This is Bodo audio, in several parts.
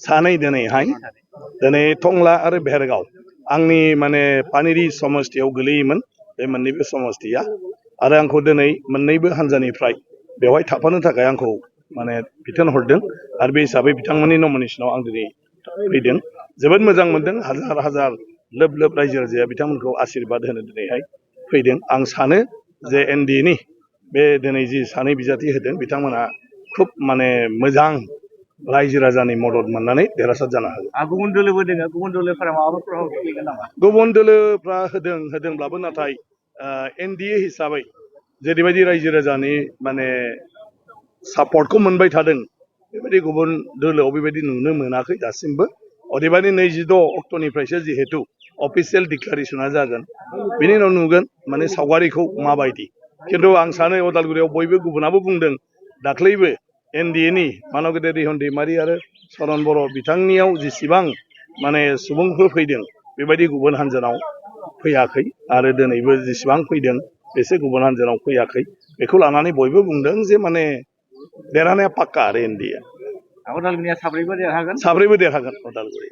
सानै दिनै टंला आरो भेरगाव आंनि माने पानेरि समस्तियाव गोलैयोमोन बे मोननैबो समस्तिया आरो आंखौ दिनै मोननैबो हानजानिफ्राय बेवहाय थाफानो थाखाय आंखौ माने बिथोन हरदों आरो बे हिसाबै बिथांमोननि नमिनेसनाव आं दिनै फैदों जोबोद मोजां मोनदों हाजार हाजार लोब लोब रायजो राजाया बिथांमोनखौ आशीर्बाद होनो दिनैहाय फैदों आं सानो जे एनडिएनि बे दिनै जि सानै बिजाथि होदों बिथांमोना खुब माने मोजां रायजो राजानि मदद मोननानै देरहासार जानो हागोन गुबुन दोलोबो दोङो गुबुन दोलोफोरा माबाफोर प्रभाब गोग्लैगोन नामा गुबुन दोलोफ्रा होदोंब्लाबो नाथाय एनडिए हिसाबै जेरैबायदि रायजो राजानि माने सापर्टखौ मोनबाय थादों बेबायदि गुबुन दोलोआव बेबायदि नुनो मोनाखै दासिमबो अदेबानि 26 अक्ट'निफ्रायसो जिहेतु अफिसियेल डिक्लारेसना जागोन बिनि उनाव नुगोन माने सावगारिखौ माबायदि खिन्थु आं सानो उदालगुरियाव बयबो गुबुनाबो बुंदों दाख्लैबो एनडिएनि मानगेदेर रिहन दैमारि आरो सरन बर' बिथांनियाव जेसेबां माने सुबुंफोर फैदों बेबायदि गुबुन हान्जानाव फैयाखै आरो दिनैबो जेसेबां फैदों बेसो गुबुन हान्जानाव फैयाखै बेखौ लानानै बयबो बुंदों जे माने देरहानाया पाक्का आरो एनडिए उदालगुरिया साब्रैबो देरहागोन उदालगुरि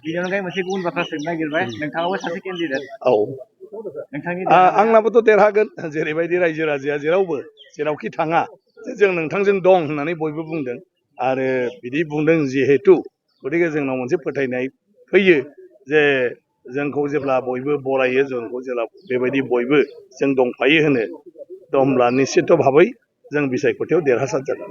बिनि अनगायै मोनसे गुबुन बाथ्रा सोंनो नागिरबाय नोंथाङाबो सासे केन्डिडेट औ नोंथांनि आंनाबोथ' देरहागोन जेरैबायदि रायजो राजाया जेरावबो जेरावखि थाङा जों नोंथांजों दं होननानै बयबो बुंदों आरो बिदि बुंदों जिहेतु गतिके जोंनाव मोनसे फोथायनाय फैयो जे जोंखौ जेब्ला बयबो बरायो जोंखौ जेब्ला बेबायदि बयबो जों दंफायो होनो होमब्ला निश्चित भाबै जों बिसायख'थियाव देरहासार जागोन